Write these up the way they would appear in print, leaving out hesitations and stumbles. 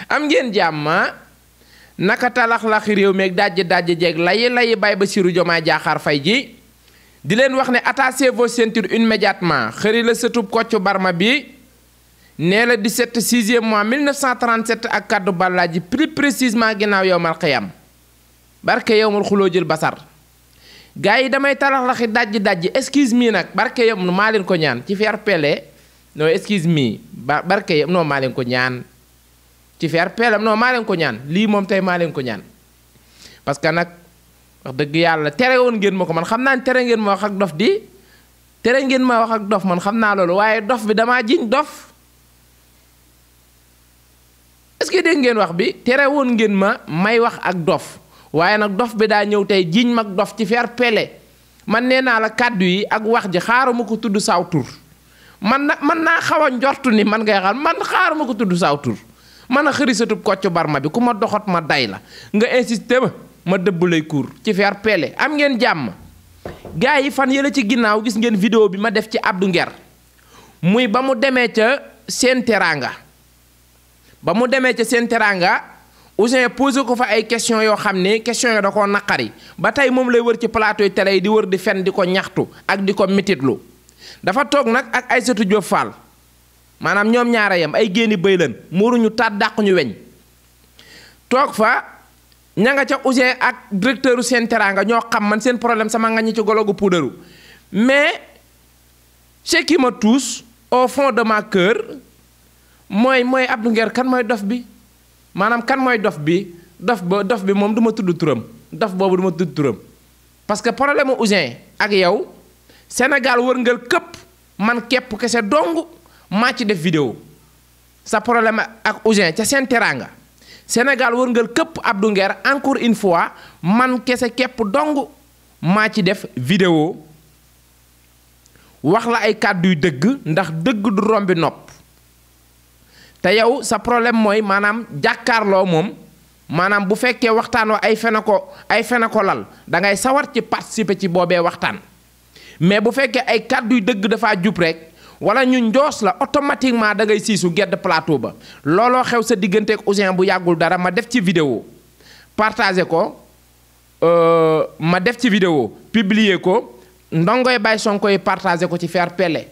am ngeen jàmm naka talax-laxi réew meeg dajj jeeg layi bay Bassirou Diomaye Diakhar Faye ji di leen wax ne attachez vos ceintures immédiatement xëri la sëtub Kocc Barma bi nee la 17 6e mois 1937 ak kaddu ballaa ji plus précisément ginnaaw yowmal xiyam barke yowmal xuloo jël basar gars yi damay talax-laxi dajj excuse me nag barke yow maa leen ko ñaan ci fair play non excuse me barke yow non maa leen ko ñaan ci fair play non maa leen ko ñaan lii moom tey maa leen ko ñaan parce que nag wax dëgg yàlla tere woon ngeen ma ko man xam naa ne tere ngeen ma wax ak dof di tere ngeen ma wax ak dof man xam naa loolu waaye dof bi damaa jiñ dof est-ce que dégg ngeen wax bi tere woon ngeen ma may wax ak dof waaye nag dof bi daa ñëw tey jiñ mag dof ci fair play man nee naa la kàddu yi ak wax ji xaaruma ko tudd saaw tur man naa xaw a njortu ni man ngay xam man xaaruma ko tudd saaw tur man a xërisatub Kocc Barma bi ku ma doxat ma day la nga insisté ma dëbb lay kuur ci fair play am ngeen jàmm gars yi fan yële ci ginnaaw gis ngeen vidéo bi ma def ci Abdou Nguer muy ba mu demee ca Sen Teranga ba mu demee ca Sen Teranga Ouzin posé ko fa ay question yoo xam ne question yoo da koo naqari ba tey moom lay wër ci plateau yi télé yi di wër di fen di ko ñaxtu ak di ko mititlu dafa toog nag ak Aïssatou Diop Fall maanaam ñoom ñaara yam ay génni bëy lan muuruñu taat dàquñu weñ toog fa ña nga ca Ouzin ak directeur u Sen Teranga ñoo xam man seen problème sama nga ñi ci golo gu puudaru mais ce qui me touche au fond de ma cœur mooy Abdou Nguer kan mooy dof bi maanaam kan mooy dof bi dof bi moom du ma tudd turam dof boobu du ma tudd turam parce que problème u Ouzin ak yow Sénégal wërngal këpp man képp kese dong maa ci def vidéo sa problème ak Ouzin ca Sen Teranga Sénégal wërngal këpp Abdou Nguer encore une fois man kese képp dong maa ci def vidéo wax la ay kàddu yu dëgg ndax dëgg du rombi nopp te yow sa problème mooy maanaam jàkkaarloo moom maanaam bu fekkee waxtaan wa ay fena ko lal da ngay sawar ci participer ci boobee waxtaan mais bu fekkee ay kàddu yu dëgg dafaa jub rek wala ñu njoos la automatiquement da ngay siisu gedd plateau ba looloo xew sa diggante ak Ouzin bu yàggul dara ma def ci vidéo partagé ko ma def ci vidéo publier ko ndongoy Baye Sonko yi partagé ko ci fair play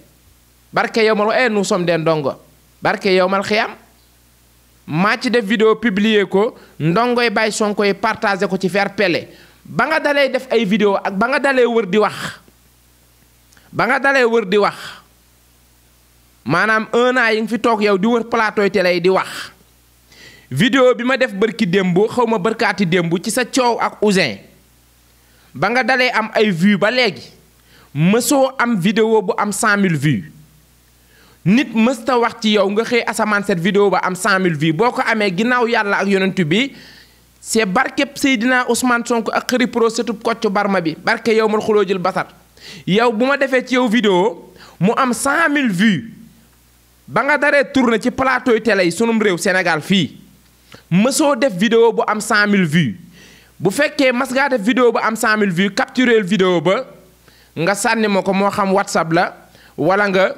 barke yow ma nous sommes des ndongo barke yow mal xiyam maa ci def vidéo publier ko ndongoy Baye Sonko yi partagé ko ci fair play ba nga dalee def ay vidéo ak ba nga dalee wër di wax maanaam 1 an yi nga fi toog yow di wër plateau télé yi di wax vidéo bi ma def bërki démb xaw ma bërkaati démb ci sa coow ak Ouzin ba nga dalee am ay vues ba léegi mësoo am vidéo bu am 100 000 vues nit mësta wax ci yow nga xëy asamaan set vidéo ba am 100 000 vues boo ko amee ginnaaw yàlla ak yonentu bi c'est barkeb Seydina Ousmane Sonko ak xëri pro sëtub Kocc Barma bi barke yow mal xuloo jël basar yow bu ma defee ci yow vidéo mu am 100 000 vues ba nga daree tourné ci plateau télé yi sunum réew Sénégal fii mësoo def vidéo bu am 100 000 vues bu fekkee mas ngaa def vidéo bu am 100 000 vues captureel vidéo ba nga sànni ma ko moo xam WhatsApp la wala nga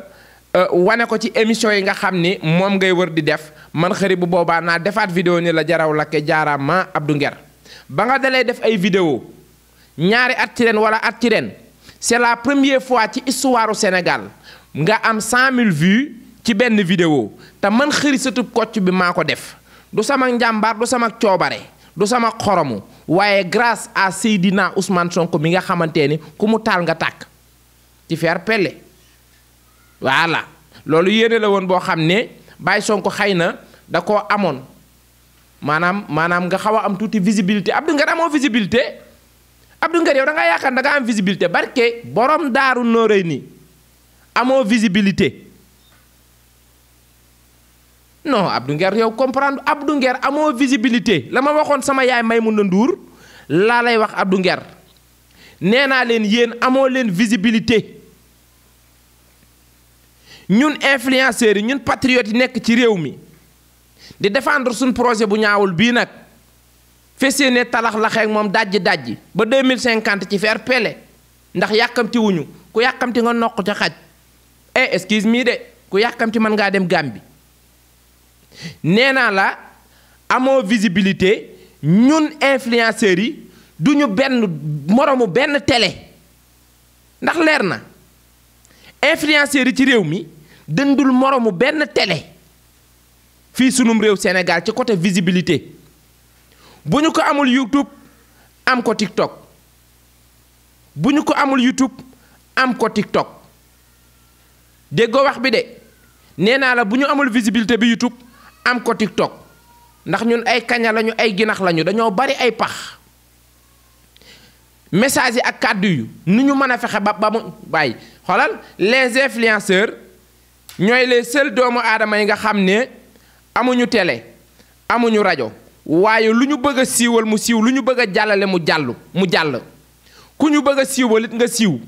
wane ko ci émission yi nga xam ni moom ngay wër di def man xëri bu boobaa naa defaat vidéo ni la jaraw lakke jaaraama Abdou Nguer ba nga dalee def ay vidéo ñaari at ci ren wala at ci ren c'est la première fois ci histoire u Sénégal nga am 100 000 vues ci benn vidéo te man xëri satub Kocc bi maa ko def du sama njàmbaar du sama coobare du sama xoromu waaye grâce à Seydina Ousmane Sonko mi nga xamante ni ku mu taal nga tàkk ci fair play voilà loolu yéene la woon boo xam ne Baye Sonko xëy na da koo amoon maanaam nga xaw a am tuuti visibilité Abdou Nguer amoo visibilité Abdou Nguer yow da nga yaakaar da nga am visibilité barke borom daaru nooree nii amoo visibilité non Abdou Nguer yow comprendre Abdou Nguer amoo visibilité la ma waxoon sama yaay Maimouna Ndour laa lay wax Abdou Nguer nee naa leen yéen amoo leen visibilité ñun influenceurs yi ñun patriotes yi nekk ci réew mi di défendre suñ projet bu ñaawul bii nag fesee ne talax laxeek moom dajji ba 2050 ci fair play ndax yàkkamti wuñu ku yàkkamti nga noq ca xaj excuse me de ku yàkkamti mën ngaa dem Gambie nee naa la amoo visibilité ñun influenceurs yi duñu benn moromu benn télé ndax leer na influenceurs yi ci réew mi dëndul moromu benn télé fii sunum réew Sénégal ci côté visibilité bu ñu ko amul YouTube am ko TikTok bu ñu ko amul YouTube am ko TikTok déggoo wax bi de nee naa la bu ñu amul visibilité bi YouTube am ko TikTok ndax ñun ay kaña lañu ay ginax lañu dañoo bari ay pax message yi ak kàddu yu nu ñu mën a fexe ba mu bàyyi xoolal les influenceurs ñooy les seuls doomu aadama yi nga xam ne amuñu télé amuñu rajo waaye lu ñu bëgg a siiwal mu siiw lu ñu bëgg a jàllale mu jàll ku ñu bëgg a siiwal it nga siiw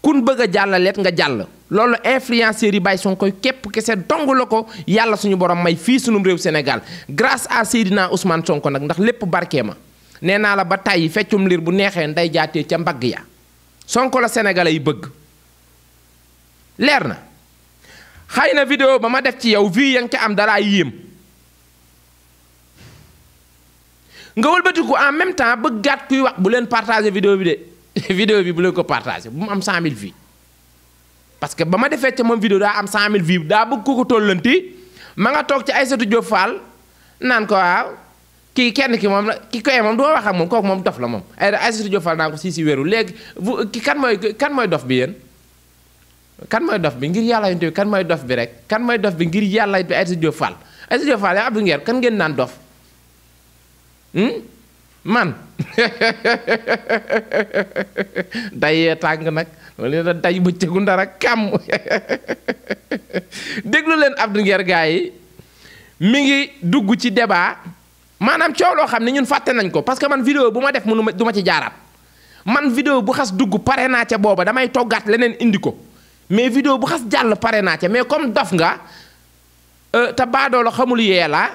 kun bëgg a jàllalet nga jàll loolu influenceurs yi bàyyi son koy képp kese dong la ko yàlla suñu borom may fii sunum réew Sénégal grâce à Seydina Ousmane Sonko nag ndax lépp barkee ma nee naa la ba tàyyi feccum liir bu neexee nday jaatee ca mbagg ya Sonko la sénégalais yi bëgg leer na xëy na vidéo ba ma def ci yow vie ya nga ca am dalaa yéem nga wëlbatiku en même temps bëgg gàtt kuy wax bu leen partager vidéo bi de vidéo bi bu leen ko partager bu mu am 100 000 vues parce que ba ma defee ca moom vidéo daa am 100 000 vues daa bëgg ko tollanti ma nga toog ci Aïssatou Diop Fall naan ko waaw kii kenn ki moom la ki koy moom du ma wax ak moom kooku moom dof la moom ay Aïssatou Diop Fall naan ko si wéru léegi ki kan mooy dof bi yéen kan mooy dof bi ngir yàlla yonte bi kan mooy dof bi rek kan mooy dof bi ngir yàlla bi Aïssatou Diop Fall Aïssatou Diop Fall yaa Abdou Nguer kan ngeen naan dof man dayee tàng nag wala na day bëccëgu ndara kàmm déglu leen Abdou Nguer gaa yi mi ngi dugg ci débat maanaam coow loo xam ne ñun fàtte nañ ko parce que man vidéo bu ma def mënu du ma ci jaaraat man vidéo bu xas dugg pare naa ca booba damay toggaat leneen indi ko mais vidéo bu xas jàll pare naa ca mais comme dof nga te baadoo la xamul yee la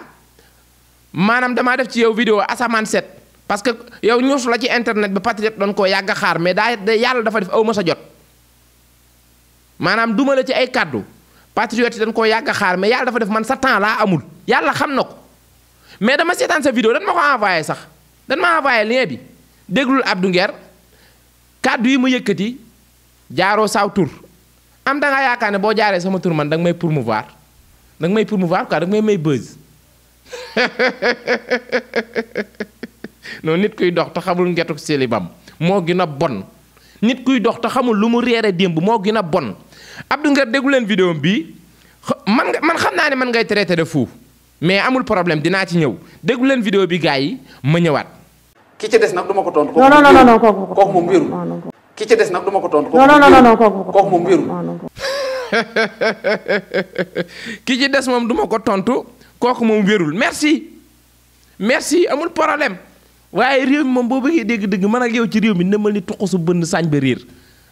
maanaam damaa def ci yow vidéo asamaan set parce que yow ñuus la ci internet bi patriote doon koo yàgg a xaar mais daa yàlla dafa def aw ma sa jot maanaam duma la ci ay kàddu patriote yi dañ koo yàgg a xaar mais yàlla dafa def man sa temps laa amul yàlla xam na ko mais dama seetaan sa vidéo dañ ma ko envoyé sax dañ ma envoyé lien bi déglul Abdou Nguer kàddu yi mu yëkkati jaaroo saw tur am da nga yaakaar ne boo jaaree sama tur man da nga may promouvoir quoi da nga may buzz non nit kuy dox te xamul ngetuk selibam moo gën a bon nit kuy dox te xamul lu mu reere démb moo gën a bon Abdou Nguer déglu leen vidéo bi man xam naa ne man ngay traité de fou mais amul problème dinaa ci ñëw déglu leen vidéo bi gars yi ma ñëwaat. ki ci des nag du ma ko tontu. non kooku moom wéru. ki ci des nag du ma ko tontu. non kooku moom wéru. ki ci des moom du ma ko tontu kooku moom wérul merci amul problème waaye réew mi moom boo bëggee dégg-dëgg man ak yow ci réew mi nëmal ni tuq su bënn sañ ba réer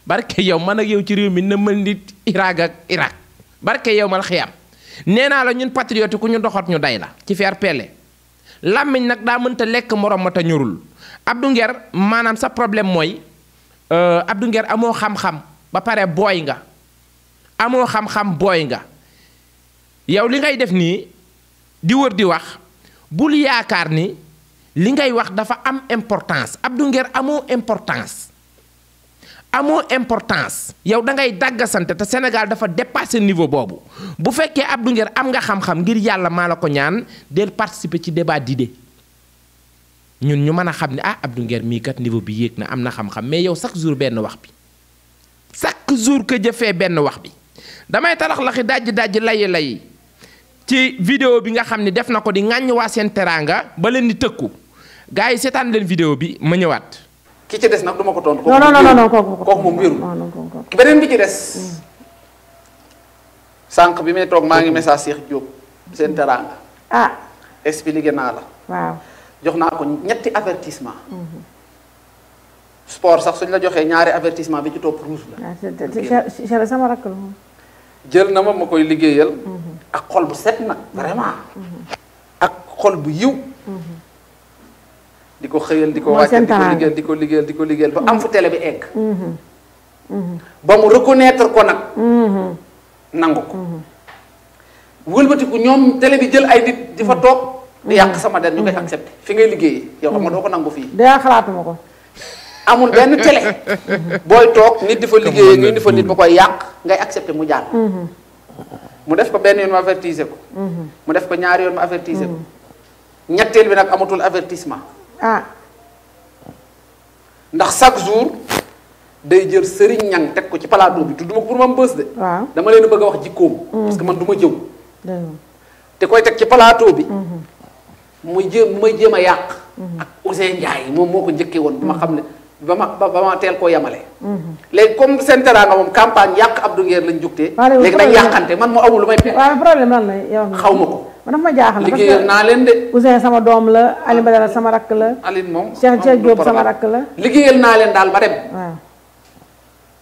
barke yow man ak yow ci réew mi nëmal ni Irak ak Irak barke yow mal xiyam nee naa la ñun patriote ku ñu doxat ñu day la ci feer pelle làmmiñ nag daa mënta lekk morom ma te ñorul Abdou Nguer maanaam sa problème mooy Abdou Nguer amoo xam-xam ba pare booy nga amoo xam-xam booy nga yow li ngay def nii di wër di wax bul yaakaar ni li ngay wax dafa am importance Abdou Nguer amoo importance yow da ngay dàggasante te Sénégal dafa dépassé niveau boobu bu fekkee Abdou Nguer am nga xam-xam ngir yàlla maa la ko ñaan del participer ci débat d'idées ñun ñu mën a xam ne ah Abdou Nguer mii kat niveau bi yéeg na am na xam-xam mais yow chaque jour benn wax bi chaque jour que jëfee benn wax bi damay tarax laxi dajji layi ci vidéo bi nga xam ne def na ko di ŋàññ waa Sen Teranga ba leen di tëkku gars yi seetaan leen vidéo bi ma ñëwaat. ki ci des nag du ma ko tontu. non kooku moom wéru. beneen bi ci des. sànq bi may toog maa ngi message Cheikh Diop Sen Teranga. expliqué naa la. waaw jox naa ko ñetti avertissement. sport sax suñ la joxee ñaari avertissement bi ci topp rouge la. sama rakk la jël na ma koy liggéeyal. ak xol bu set nag vraiment. ak xol bu yiw. di ko xëyal di ko wàcce di ko liggéeyal ba am fu télé bi egg. ba mu reconnaître ko nag. nangu ko. wëlbatiku ñoom télé bi jël ay nit di fa toog di yàq sama der ñu koy accepté fi ngay liggéeyee yow xam nga doo ko nangu fii daa xalaatuma ko amul benn télé booy toog nit di fa liggéeyee nga indi fa nit ba koy yàq ngay accepté mu jàll mu def ko benn yoon ma avertiser ko mu def ko ñaari yoon ma avertiser ko ñetteel bi nag amatul avertissement ndax chaque jour day jël Serigne Niang teg ko ci plateau bi tudduma ko pour ma bës de dama leen bëgg a wax jikkoom parce que man du ma jëw te koy teg ci plateau bi muy jéem a yàq ak Ousseyn Ndiaye moom moo ko njëkkee woon bi ma xam ne ba ma teel koo yemale léegi comme Sen Teranga moom campagne yàq Abdou Nguer lañ jugtee léegi dañ yàqante man moo amul lu may pexe waaw problème lan la yow xaw ma ko man dafa ma jaaxal liggéeyal naa leen de Ousseyn sama doom la Aline Badara sama rakk la Aline moom Cheikh Diop sama rakk la liggéeyal naa leen daal ba dem waaw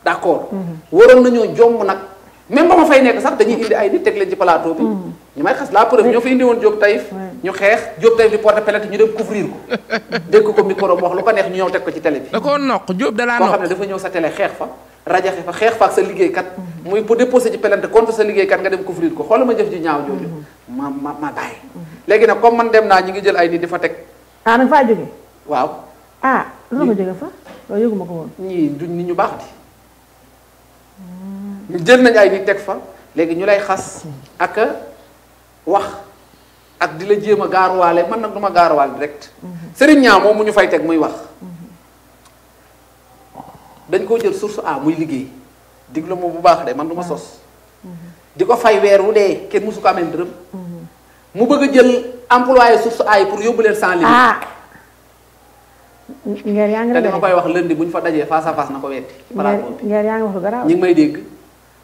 d'accord waroon nañoo jomb nag même ba ma fay nekk sax dañuy indi ay nit teg leen ci plateau bi ñu may xas la preuve ñoo fa indi woon Diop Taïf ñu xeex Diop Taïf di porter plainte ñu dem couvrir ko dégg ko micro wax lu ko neex ñu ñëw teg ko ci télé bi da koo noq Diop da laa koo noq xam ne dafa ñëw sa télé xeex fa rajaxe fa xeex fa ak sa liggéeykat muy pour déposer ci plainte contre sa liggéeykat nga dem couvrir ko xoolal ma jëf ji ñaaw jooju ma bàyyi léegi nag comme man dem naa ñi ngi jël ay nit di fa teg nag faa jóge waaw lu nga jóge fa loolu yëguma ko woon ñii duñ nit ñu baax di ñu jël nañ ay nit teg fa léegi ñu lay xas ak wax ak di la jéem a gaaruwaale man nag du ma gaaruwaale direct Serigne Niang moom mu ñu fay teg muy wax dañ koo jël source A muy liggéey diglu moom bu baax de man du ma sos di ko fay weer wu dee kenn musu ko amee dërëm mu bëgg a jël employé source A yi pour yóbbu leen sans limite Nguer yaa ngi te dama koy wax lundi bu ñu fa dajee face à face na ko wetti Nguer yaa ngi wax lu garaaw ñi ngi may dégg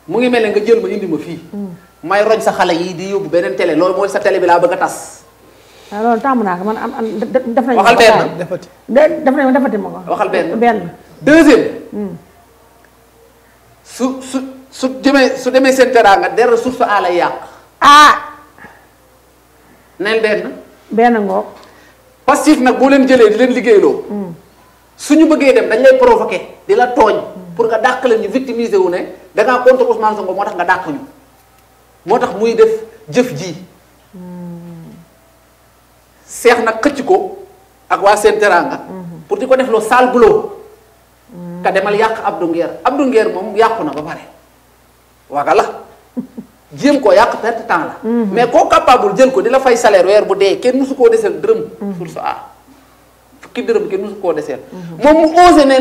mu ngi mel ne nga jël ma indi ma fii may roñ sa xale yi di yóbbu beneen télé loolu mooy sa télé bi laa bëgg a tas waaw loolu tàmm naa ko man def nañu waxal benn def nañu defati ma ko waxal benn deuxième su demee Sen Teranga der source A lay yàq neel benn ngoog passif nag boo leen jëlee di leen liggéeyloo suñu bëggee dem dañ lay provoquer di la tooñ pour nga dàq leen ñu victimiser wu ne dangaa contre Ousmane Sonko moo tax nga dàq ñu moo tax muy def jëf ji seex nag xëcc ko ak waa Sen Teranga pour di ko def loo sale boulot ka demal yàq Abdou Nguer moom yàqu na ba pare waga la jéem koo yàq perte temps la mais koo capable jël ko di la fay salaire weer bu dee kenn musu koo deseel dërëm source A fukki dërëm kenn musu koo deseel moom mu osé ne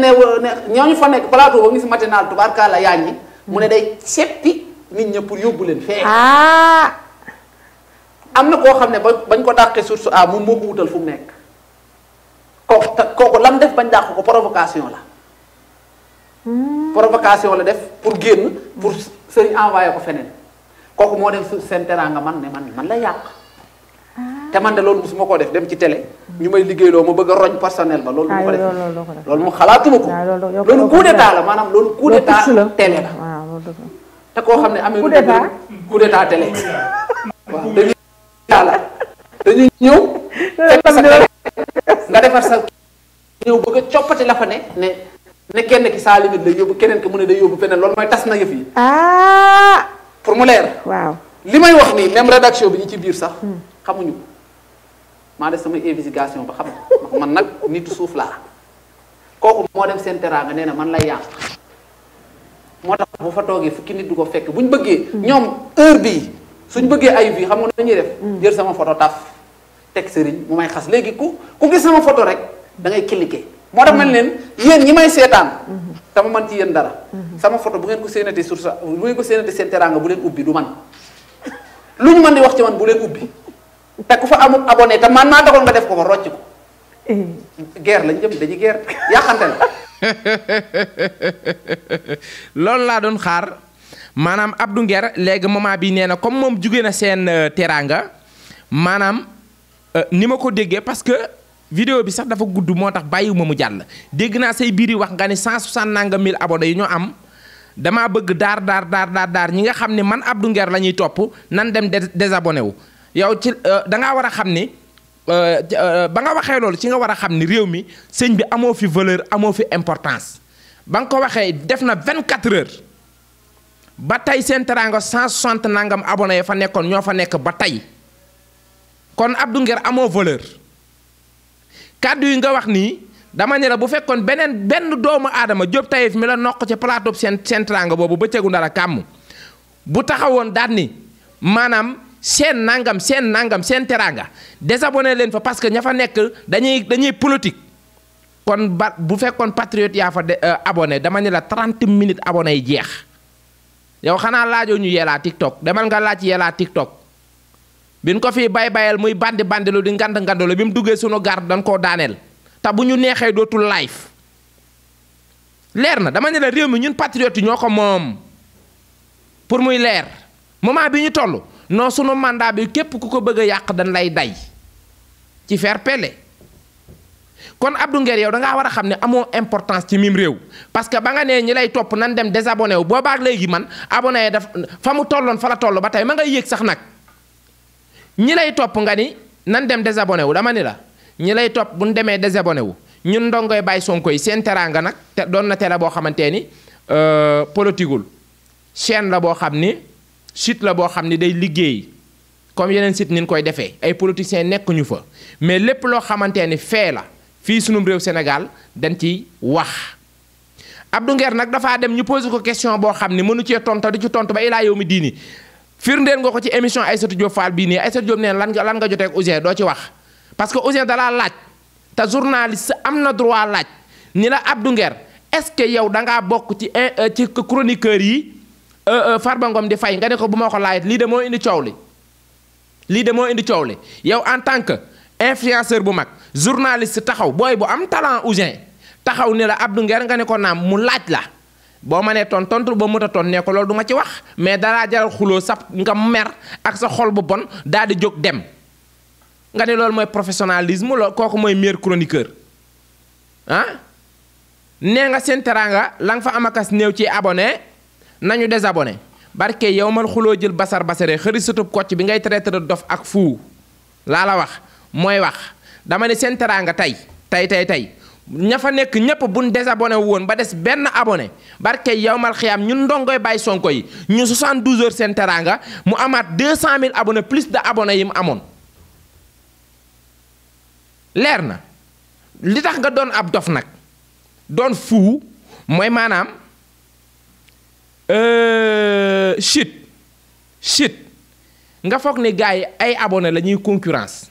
ñooñu fa nekk plateau ba ngi si matinal tubaarkalla yaa ñi mu ne day seppi nit ña pour yóbbu leen fee am na koo xam ne bañ ko dàqee source A moom moo ko wutal fu mu nekk kooku lam def bañ dàq ko provocation la provocation la def pour génn pour sëriñ envoyé ko feneen kooku moo dem Sen Teranga man la yàq te man de loolu musuma koo def dem ci télé ñu may liggéeyloo ma bëgg a roñ personnel ba loolu mu ko def loolu mu xalaatuma ko loolu coup d'état la maanaam loolu coup d'état télé la te koo xam ne amee coup d'état télé waaw dañuy ñëw fekk sa nga defar sa ñëw bëgg a coppati la fa ne kenn ki saa limite la yóbbu keneen ki mu ne day yóbbu feneen loolu mooy tas na yëf yi pour mu leer waaw li may wax nii même rédaction bi ñu ci biir sax xamuñu ko maa def sama investigation ba xam man nag nitu suuf laa kooku moo dem Sen Teranga nee na man lay yàq moo tax bu fa toogee fukki nit du ko fekk bu ñu bëggee ñoom heure bii suñ bëggee ay vie xam nga nañuy def jël sama photo taf teg sëriñ mu may xas léegi ku gis sama photo rek da ngay cliquer moo tax man leen yéen ñi may seetaan dama man ci yéen dara sama photo bu ngeen ko séenatee sur sa bu ngeen ko séenatee Sen Teranga bu leen ubbi du man lu ñu mën di wax ci man bu leen ubbi te ku fa amul abonné te man maa taxoon nga def ko rocc ko guerre lañ jëm dañuy guerre yàqante la loolu laa doon xaar maanaam Abdou Nguer léegi moment bi nee na comme moom jugee na Sen Teranga maanaam ni ma ko déggee parce que vidéo bi sax dafa gudd moo tax bàyyiwuma mu jàll dégg naa say biir yi wax nga ni 160 nangam mille abonnés yi ñoo am damaa bëgg daar ñi nga xam ne man Abdou Nguer la ñuy topp nan dem désabonné wu yow ci da ngaa war a xam ni ba nga waxee loolu ci nga war a xam ni réew mi sëñ bi amoo fi valeur amoo fi importance ba nga ko waxee def na 24 heures ba tey Sen Teranga 160 nangam abonné ya fa nekkoon ñoo fa nekk ba tey kon Abdou Nguer amoo valeur kàddu yi nga wax nii dama ne la bu fekkoon benn doomu aadama Diop Taïf mi la noq ci plateau Sen Teranga boobu ba tegu ndara kàmm bu taxawoon daal ni maanaam seen nangam Sen Teranga désabonné leen fa parce que ña fa nekk dañuy politique kon ba bu fekkoon patriote yaa fa abonné dama ne la 30 minutes abonné yi jeex yow xanaa laajoo ñu yeelaa TikTok demal nga laaj yeelaa TikTok bin ko fii bayal muy bandi lu di ngand bi mu duggee sunu garde dañ koo daaneel te bu ñu neexee dootul live leer na dama ne la réew mi ñun patriote yi ñoo ko moom pour muy leer moment bi ñu toll non sunu mandat bi képp ku ko bëgg a yàq dañ lay day ci faire pele kon Abdou Nguer yow da ngaa war a xam ne amoo importance ci mim réew parce que ba nga nee ñi lay topp nan dem désabonné wu boobaak léegi man abonné yi daf fa mu tolloon fa la toll ba tey ma ngay yéeg sax nag ñi lay topp nga ni nan dem désabonné wu dama ni la ñi lay topp bu ñu demee désabonné wu ñun ndongoy bàyyi Sonko yi Sen Teranga nag te doon na télé boo xamante ni politigul chaîne la boo xam ni site la boo xam ni day liggéey comme yeneen site ni ñu koy defee ay politiciens nekkuñu fa mais lépp loo xamante ni fee la fii sunum réew Sénégal dañ ci wax Abdou Nguer nag dafaa dem ñu posé ko question boo xam ni mënu cee tontu di ci tontu ba ilaa yow mi diini firndeel nga ko ci émission Aïssatou Diop Fall bii nii Aïssatou Diop neen lan nga jotee ak Ouzin doo ci wax parce que Ouzin dalaa laaj te journaliste am na droit laaj ni la Abdou Nguer est-ce que yow da ngaa bokk ci chroniqueur yi Farba Ngom di fay nga ne ko bu ma ko laajit lii de moo indi coow li yow en tant que influenceur bu mag journaliste taxaw booy bu am talent Ouzin taxaw ni la Abdou Nguer nga ne ko naam mu laaj la boo ma nee tontu ba mu ta ton ne ko loolu du ma ci wax mais dalaa jaral xuloo sab nga mer ak sa xol bu bon daal di jóg dem nga ne loolu mooy professionnalisme loolu kooku mooy meilleur chroniqueur ah nee nga Sen Teranga la nga fa amakas néew ci abonné nañu désabonné barke yow mal xuloo jël basare xëri satub kocc bi ngay traité de dof ak fuu laa la wax mooy wax dama ne Sen Teranga tey ña fa nekk ñépp buñ désabonné woon ba des benn abonné barke yow mal xiyaam ñun ndongoy bàyyi Sonko yi ñu 72 heures Sen Teranga mu amaat 200 000 abonnés plus de abonnés yi mu amoon leer na li tax nga doon ab dof nag doon fuu mooy maanaam shit nga foog ni gars yi ay abonné la ñuy concurrence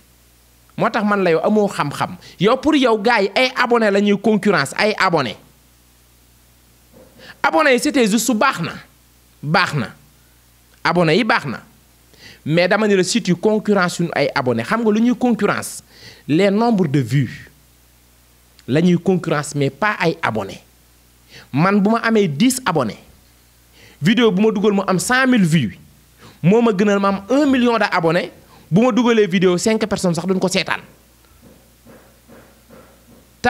moo tax man la yow amoo xam-xam yow pour yow gars yi ay abonné la ñuy concurrence ay abonné yi c'était juste su baax na abonné yi baax na mais dama ne la site yu concurrence suñu ay abonné xam nga lu ñuy concurrence les nombres de vues la ñuy concurrence mais pas ay abonné man bu ma amee 10 abonné vidéo bu ma dugal mu am 100 000 vues moo ma gënal ma am 1 million de abonné bu ma dugalee vidéo 5 personnes sax duñ ko seetaan te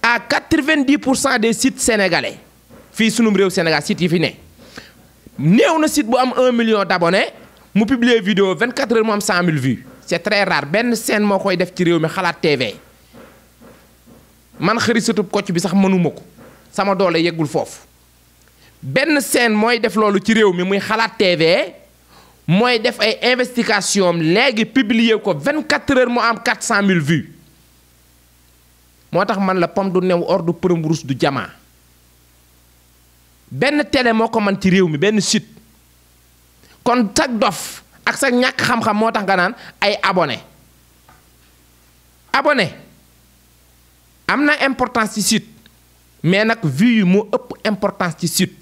à 90% des sites sénégalais fii sunum réew Sénégal sites yi fi ne néew na site bu am 1 million d'abonnés mu publier vidéo 24 heures mu am 100 000 vues c'est très rare benn scène moo koy def ci réew mi Xalaat TV man xëri satub kocc bi sax mënuma ko sama doole yeggul foofu benn scène mooy def loolu ci réew mi muy Xalaat TV mooy def ay investigation léegi publier ko 24 heures mu am 400 000 vues moo tax man la pomme du new or du përëm rus du jamaa benn télé moo ko man ci réew mi benn site kon sag dof ak sa ñàkk xam-xam moo tax nga naan ay abonné am na importance ci site mais nag vues yi moo ëpp importance ci site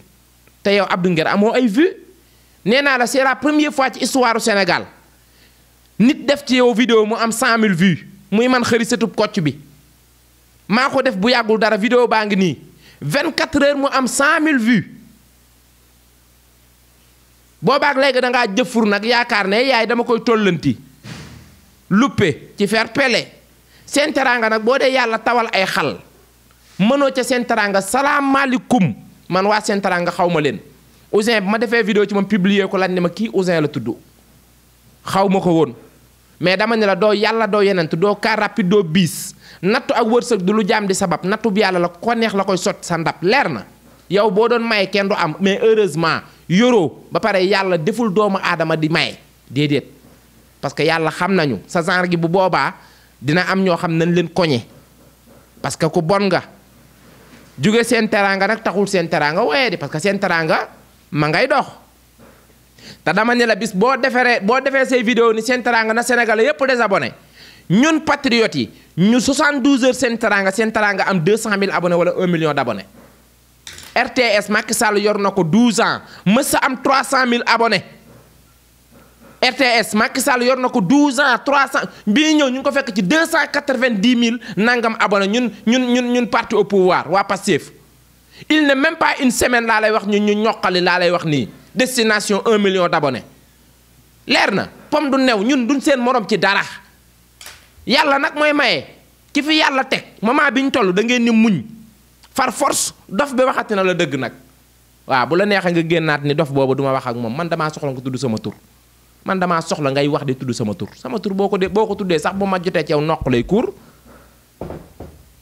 te yow Abdou Nguer amoo ay vues nee naa la c'est la première fois ci histoire du Sénégal nit def ci yow vidéo mu am 100 000 vues muy man xëri satub kocc bi maa ko def bu yàggul dara vidéo baa ngi nii 24 heures mu am 100 000 vues boobaak léegi da ngaa jëfur nag yaakaar ne yaay dama koy tollanti luppe ci faire pele Sen Teranga nag boo dee yàlla tawal ay xal mënoo ca Sen Teranga salaamaaleykum man waa Sen Teranga xaw ma leen Ouzin bi ma defee vidéo ci moom publier ko lan ne ma kii Ouzin la tudd xaw ma ko woon mais dama ne la doo yàlla doo yenent doo car rapide doo biis nattu ak wërsëg du lu jaam di sabab nattu bi yàlla la ko neex la koy sotti sa ndab leer na yow boo doon maye kenn du am mais heureusement yoroo ba pare yàlla deful doomu aadama di maye déedéet parce que yàlla xam nañu sa genre gi bu boobaa dina am ñoo xam nañ leen koñe parce que ku bon nga jóge seen teraanga nag taxul seen teraanga waaye di parce que seen teraanga ma ngay dox te dama ne la bis boo defee say vidéo ni seen teraanga na Sénégalais yépp désabonné ñun patriotes yi ñu 72 heures seen teraanga am 200 000 abonnés wala 1 million d'abonnés RTS Macky Sall yor na ko 12 ans mës sa am 300 000 abonnés RTS Macky Sall yor na ko 12 ans 300 bii ñëw ñu ngi ko fekk ci 290 000 nangam abonnés ñun parti au pouvoir waa Pastef il n'est même pas une semaine laa lay wax ñu ñoqali laa lay wax nii destination 1 million d'abonnés leer na pom du new ñun duñ seen morom ci dara yàlla nag mooy maye ki fi yàlla teg moment bi ñu toll da ngeen ni muñ far force dof bi waxati na la dëgg nag waaw bu la neexee nga génnaat ni dof boobu duma wax ak moom man damaa soxla nga tudd sama tur man damaa soxla ngay wax di tudd sama tur boo ko tuddee sax bu ma jotee ci yow noq lay kuur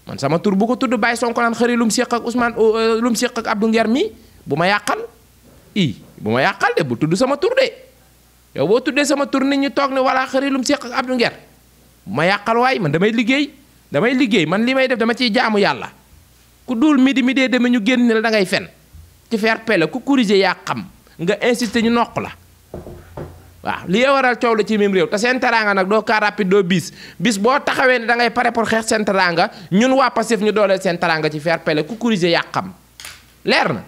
man sama tur bu ko tudd bàyyi Sonko naan xëri lu mu séq ak Ousmane lu mu séq ak Abdou Nguer mi bu ma yàqal bu ma yàqal de bu tudd sama tur de yow boo tuddee sama tur nit ñi toog ne walla xëri lu mu séq ak Abdou Nguer bu ma yàqal waay man damay liggéey man li may def dama ciy jaamu yàlla ku dul midi deme ñu génn ne la da ngay fen ci faire pele ku corriger yaa xam nga insister ñu noq la waaw li waral coow la ci même réew te seen teraanga nag doo car rapide doo bis boo taxawee ne da ngay pare pour xeex seen teraanga ñun waa Pastef ñu dooleel seen teraanga ci faire pele ku corriger yaa xam leer na